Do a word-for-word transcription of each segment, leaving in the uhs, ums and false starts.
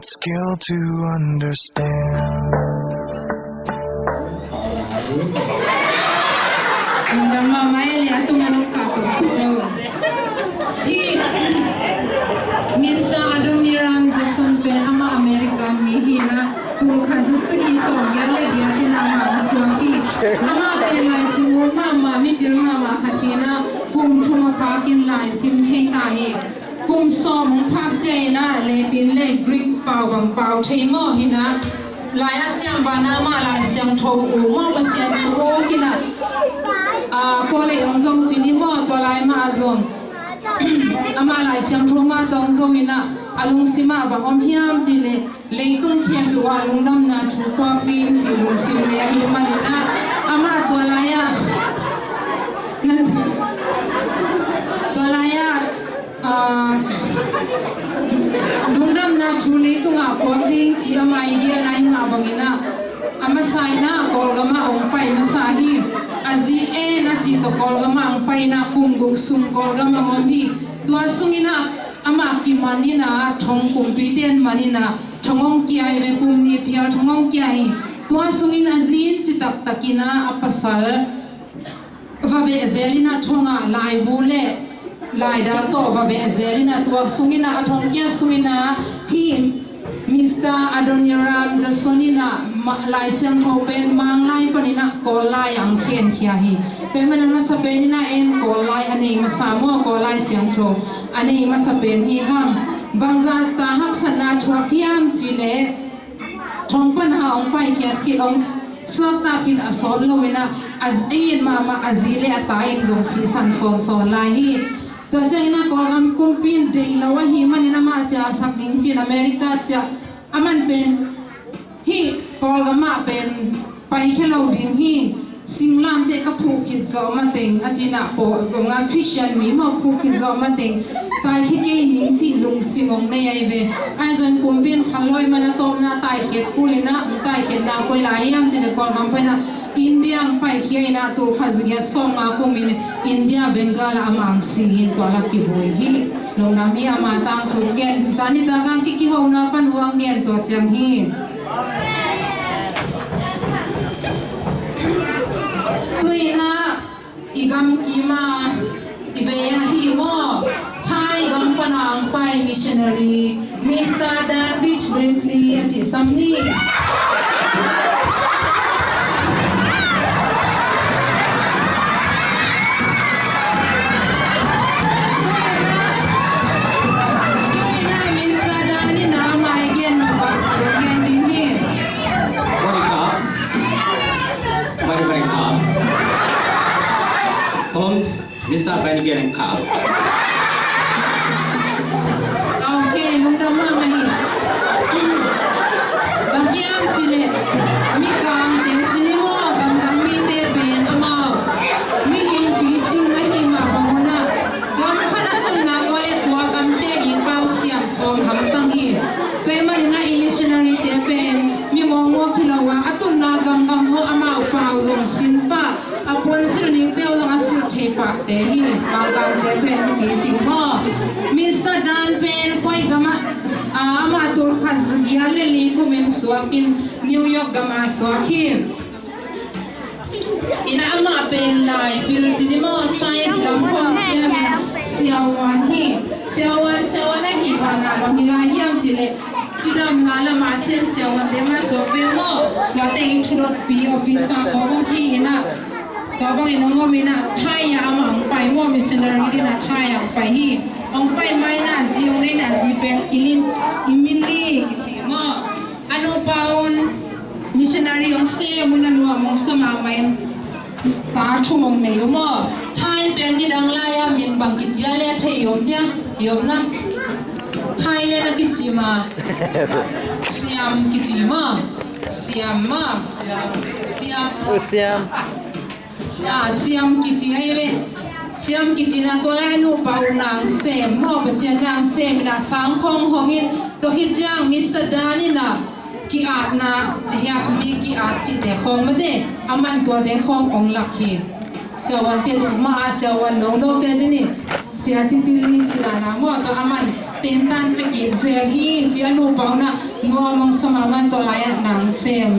skill to understand. Lungdam mahmah e, a tung a lok kah tawh suk lo. Hi Mister Adoniram Judson pen amah American mi hi a, tul khat za sagih sawmgiat le giat in amah a suak hi. Amah pen laisim ut mahmah, mipil mahmah khat hi a, kum thum a phakin laisim thei ta hi. Kum sawm hong phak ciangin ah Latin le Greek pau bang pau thei maw hi a, lai a siam banah amah Lai Siangtho uk maw, Pasian thu uk hi a, ah, kawlei hong zong ci ni maw, tua lai mah a zong amah Lai Siangtho mah tawh hong zong in ah, a lungsim ah bang om hiam cih leh, leitung khempeuh ah lungdamna thu puak ding cih lungsim nei ahih manin ah, amah tua lai-ah, tua lai-ah, ah, lungdamna thu leitungah puak ding cih amah i gen ahih mah bangin ah, a masa in ah Kawlgam ah hong pai masa hi. A zi En a cih tawh Kawlgam ah hong pai in ah, kum guk sung Kawlgam ah hong om hi. Tua sungin ah amah kiman in ah, thong, kumpite in man in ah, thong hong kia hi ve, kum nih phial thong hong kia hi. Tua sungin a zi in ci taktak in ah, a pasal va veh zel in ah, thong ah laibu le laidal tawh va veh zel in ah, tua sungin ah, a thong kia sungin ah, hi Mister Adoniram Judson in ah, ma-, Lai Siangtho pen Manglai panin ah Kawllai ah hong khenkhia hi. Tua ahih manin a masa pen in ah En Kawllai a nei masa maw, Kawllai Siangtho a nei masa pen hi hang. Bangzah ta haksatna thuak hiam cih leh, thong pan a hong paikhiat khit, hong suakta khit a sawt lo in ah, a zi in mahmah, a zi le a ta in zong sisan sawmsawm lai hi. Tua ciangin ah Kawlgam kumpi in deih lo ahih manin amah ciahsak ding ci-in America ciah, aman pen hih Kawlgam ah pen paikhia lo ding hi, singlamteh ka phuh khit zawh mateng a ci-in ah, Paul, Paul nga Christian mi maw, phuh khit zawh mateng taikhia kei ning cih lungsim hong nei ahi ve. Ahi zongin kumpi in khanlawh ahih manin a tawpna taikhiat kul in ah, taikhiatna koi lai hiam cih leh Kawlgam pan in ah India hong paikhia in ah, tul khat za giat sawmnga kumin India Bengal ah amah hong si hi, tua lak kivui hi. Lungdam hi. Ama tangthu gen, zani ta kang ki, kihona pan hong gen tua ciang hi. Tu-in ah i gam kim a i veng ahi maw, Thai gam pan a hong pai missionary Mister Dan Beach Wesley a cih sam ni. Tu-in ah Mister Dan in ah mai gen nop a gen ding hi. Bari bari ka. Om, Mister Benny Geren ka. Okay, lungdam mahmah hi. Bang hiam cih leh, Mikang teng ci ni maw, gamdang mite pen amau mihing picing ahih mah bang un ah, gam khat a tunna uah tua gamte i pau siam sawm hamtang hi. Tua ahih manin ah i missionary te pen mi mawkmawk hi lo a, a tunna gamgam hawh amau pau zong sin pah, a puansilh ningte uh zong a silh thei pahte hi. Mangkangte pen hi cing maw. Mister Dan pen koi gam ah, ah, amah tul khat za giat le li kumin suak in New York gam ah suak hi. In ah amah pen lai pil ci ni maw, science lam khawng siam in ah siavuan hi. Siavuan, siavuan ahih banah bang hi lai hiam cih leh, cidamna lamah sem siavuante mah suak ve maw. Tuate in thudotpi officer khawng hi in ah, tua bangin hong om in ah, Thai ah amah hong pai maw, missionary dingin ah Thai ah hong pai hi. Hong pai ma in ah zi hong nei in ah, zi pen Ilin, Imili kici maw. A nupa un missionary hong sem un a nuam hong sa mahmah in, ta thum hong nei uh maw. Thai pen nidang lai-a min bang kici a leh thei i om dia, i om na. Thai leh na kici ma. Siam kici ma. Siam ma. Siam. Uh, Siam. Ah, Siam kici ahi ve. Siam kici na, tua lai nupa uh nang sem maw, Pasian nang sem in ah sang khawng hong in, tua khit ciang Mister Dan in ah ki-atna, hiah mi ki-at cihte khawng mate, aman tuate khawng hong lak hi. Siavuante tuk mah a, siavuan nonote ding hi. Sia Titili ci dan a maw, tua aman Tentan pekik zel hi, ci a nupa un ah, nuam hong sa mahmah, tua lai-ah na hong sem.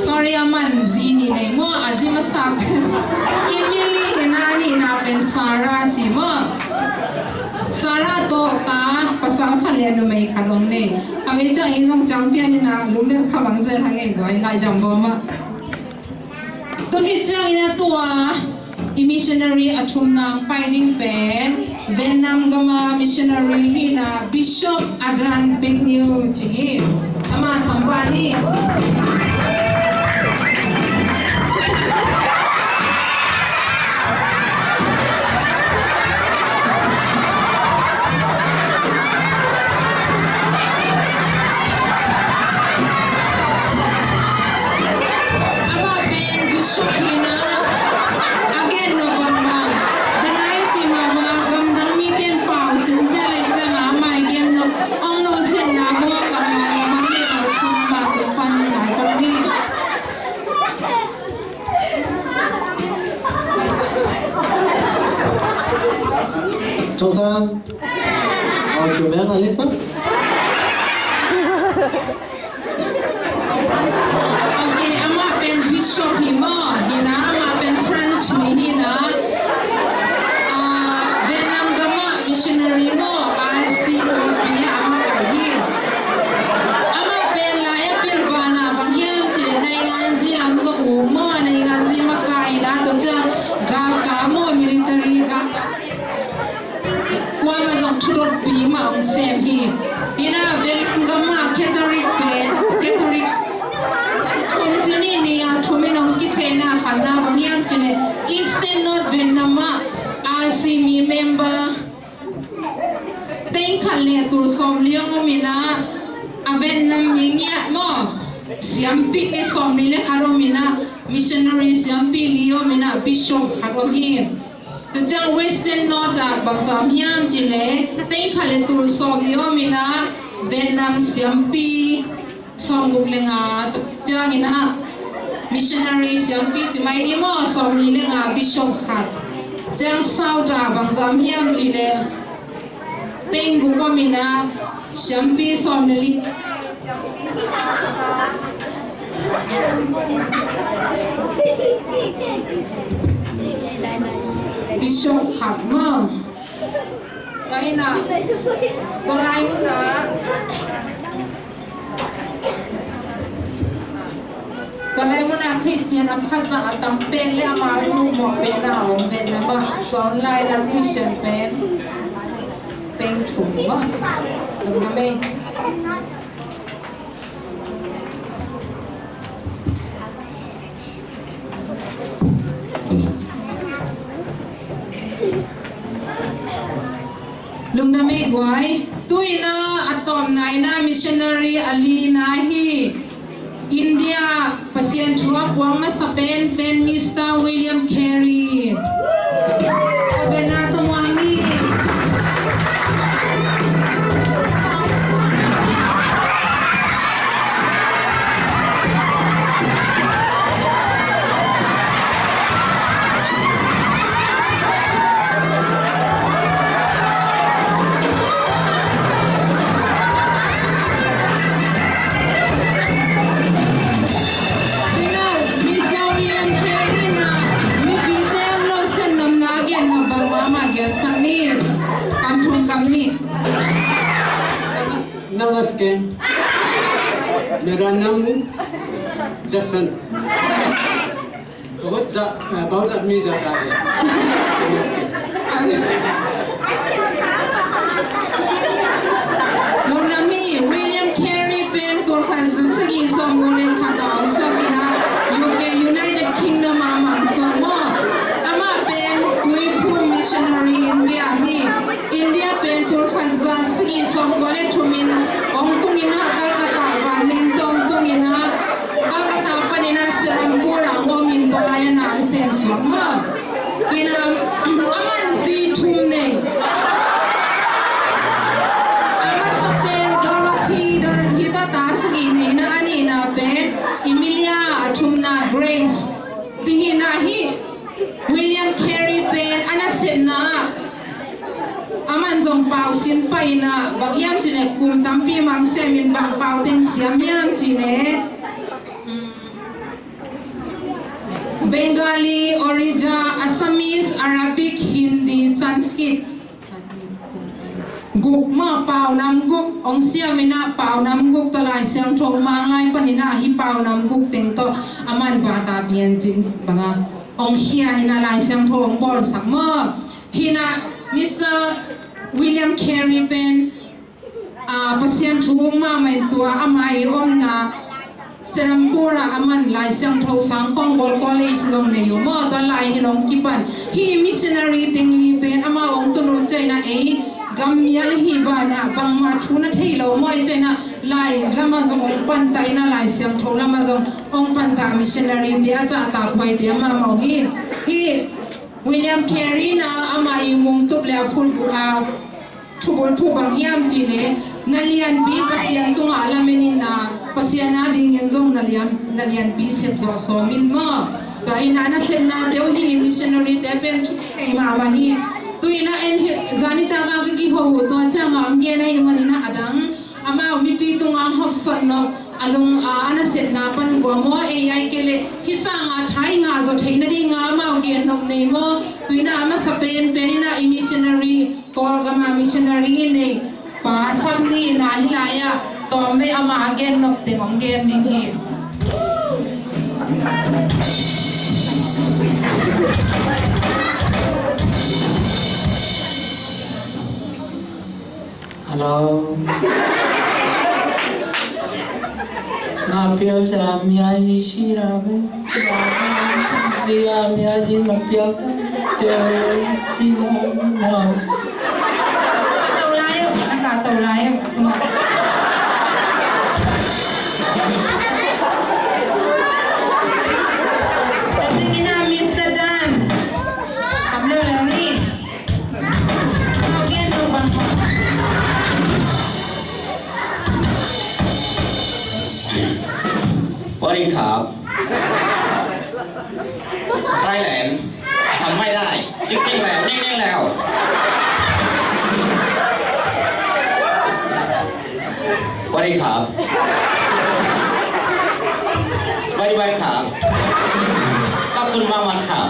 Sorry, aman zi nih nei maw, a zi masak. Emily hi a, a nihna pen Sarah ci maw. Sarah tawh ta pasal khat le numei khat om nei. A vei ciang in zong ciang pian in a lunglet kha bang zel hang ei guai, ngaidam bawm ah. Tua khit ciangin a tua i missionary a thumna hong pai ding pen Vietnam gama missionary hi a, Bishop Adran Pek Niu ci hi. Ama sampah ni. Amah pen bishop hi a, a gen nop bangmah, Danai ci mahmah, gamdang mite in pau sin zel ahih ciangin amah i gen nop hong nusiatna maw, kammal a mang le a thum mah tua pan ni, nai pan ni. Chongsan. Aw, kiu meng a lek sa. Ok, amah pen bishop hi maw, hi a, amah pen French mi hi a, ah, Vietnam gamah missionary maw, R C O P ah amah kai hi. Amah pen lai a pilvan ah bang hiam cih leh nainganzi lam zong um maw, nainganzi makai a, tua ciang galkap maw, military galkap. Kuamah zong thudotpi mah hong sem hi. Hi a, Vietnam gamah Catholic pen, Catholic thum ci ni, ni a thum in hong kisena khatna bang hiam cih leh Eastern North Vietnam ah R C mi member teng khat le tul sawmli hong om in a, a Vietnam mi ngiat maw, siampi te sawmli le khat om in a, missionary siampi li om in a, bishop khat om hi. Tua ciang Western North ah bangzah hiam cih leh teng khat le tul sawmli om in a, Vietnam siampi sawmguk le nga, tua ciangin a missionary siampi ci mai ni maw, sawmli le nga, bishop khat. Ciang South ah bangzah hiam cih leh teng guk om in a, siampi sawm le li. Bishop khat maw. Tua hi a, tua lai mun ah, tua lai mun ah Khristian a pha zah a tam pen le amau muh mawh pen a om pen mah, tua lai a Khristian pen teng thum mah. Lungdam ei. Lungdam ei guai. Tu-in a, a tawpna in a missionary a lina hi. India Pasian thu a puang masa pen, pen Mister William Carey. Tua pen a tawm ni. Mister William Carey in a, mipite hong nusiat nopna a gen nop bangmah amah gensak ni. Kam thum kam nih. नमस्ते, मेरा नाम जसन। बहुत जा-, बहुत आदमी जाता है। Lungdam ei, William Carey pen tul khat za sagih sawmguk le khat ah hong suak in a, U K, United Kingdom ah amah hong suak maw. Amah pen Tuiphum missionary India hi. India pen tul khat za sagih sawmkua le thum in hong tung in a, Calcutta vanleng tawh hong tung in a, Calcutta panin a Serampore ah hong om in, tua lai-ah na hong sem suak maw. Hi a, aman zi thum ne, Paina bang hiam cih leh kum tampi mangsemin bang pau teng siam hiam cih leh, mm, Bengali, Orija, Assamese, Arabic, Hindi, Sanskrit. Guk mah, pau nam guk hong siam in ah, pau nam guk tawh Lai Siangtho Mang lai panin ah, hih pau nam guk teng tawh aman bata piancin bangah hong khia in ah, Lai Siangtho hong bawlsak maw. Hi in ah Mister William Carey pen, ah, Pasian thu um mahmah in tua ama i omna Serampore ah aman Lai Siangtho sang Pangkol College zong nei uh maw, tua lai hi long kipan. Hih missionary teng li pen amau hong tun uh ciangin ah, ei gam mial hi banah bangmah thu na thei lo maw, ei ciangin ah lai lamah zong hong pantah in ah, Lai Siangtho lamah zong hong pantah, missionary te a zahtakhuai te amau hi. Hih William Carey in ah ama i mungtup le a phulbul a thubul thu bang hiam cih leh, na lianpi Pasian tungah lamen in ah, Pasian adingin zong na lian, na lianpi sep zawh sawm in maw. Tua in ah nasepna deuh hi in, missionary te pen thu thei mahmah hi. Tu in ah en hi, zanitak a ka kiho uh, tua ciang a hong gen ahih manin ah, a dang amau mipi tungah hong hopsawn nop, a lung a, a nasepna pan gua maw, ei ai kei leh hih sangah tha i ngah zawh theih nadingah amau gen nop nei maw. Tu in ah a masa penpen in ah i missionary, Kawlgam a missionary i nei pa Sam Ni in ah hih lai-ah tawmvei amah a gen nop teng hong gen ding hi. Hello. ငါပြောစရာအများကြီးရှိတာပဲ။ ဒီကအများကြီးမပြောတတ်ဘူး။ สวัสดีครับ ไทยแลนด์ ทำไม่ได้ จริงๆแล้ว นิ่งๆแล้ว สวัสดีครับ สบายดีไหมครับ ขอบคุณมากๆครับ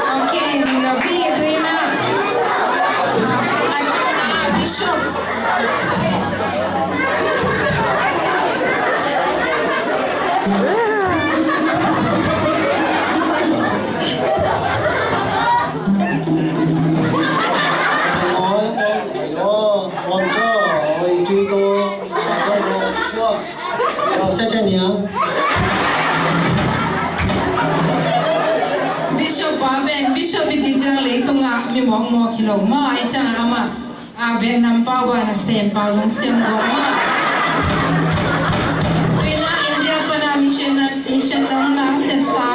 Okay, Rabbi Edwina. Bishop. Bishop pa pen, Bishop i cih ciang leitungah mi mawkmawk hi lo maw, ahih ciangin amah, a, Vietnam pau bang a Sen pau zong siam gawp maw. Tu in ah India pan a mission, mission dang nang sepsa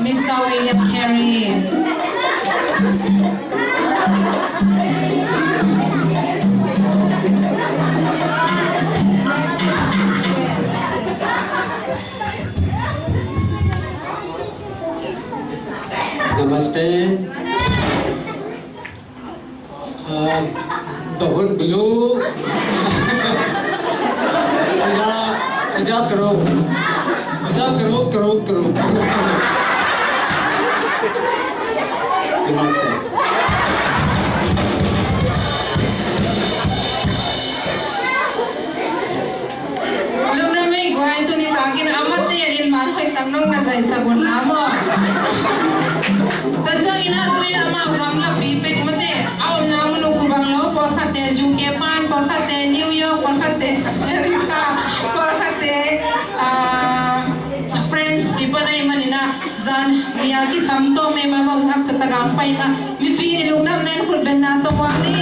Mister William Carey. Namaste. Ah, the whole blue. Sejak, sejak teruk. Sejak teruk, teruk, teruk, teruk, teruk. Namaste. Lungdam ei guai, tuni takin a mate in man hoih tak nong na zaisak un la maw. Tua ciangin a tu in amau gamlapi pek mate a omna mun uh ku bang lo, pawlkhatte U K pan, pawlkhatte New York, pawlkhatte America, pawlkhatte, ah, France ti pan ahih manin a, zan ni a kisam tawm ei mah maw, haksa tak a hong pai in a, mipi i lungdamna in khut benna tawh muang ni.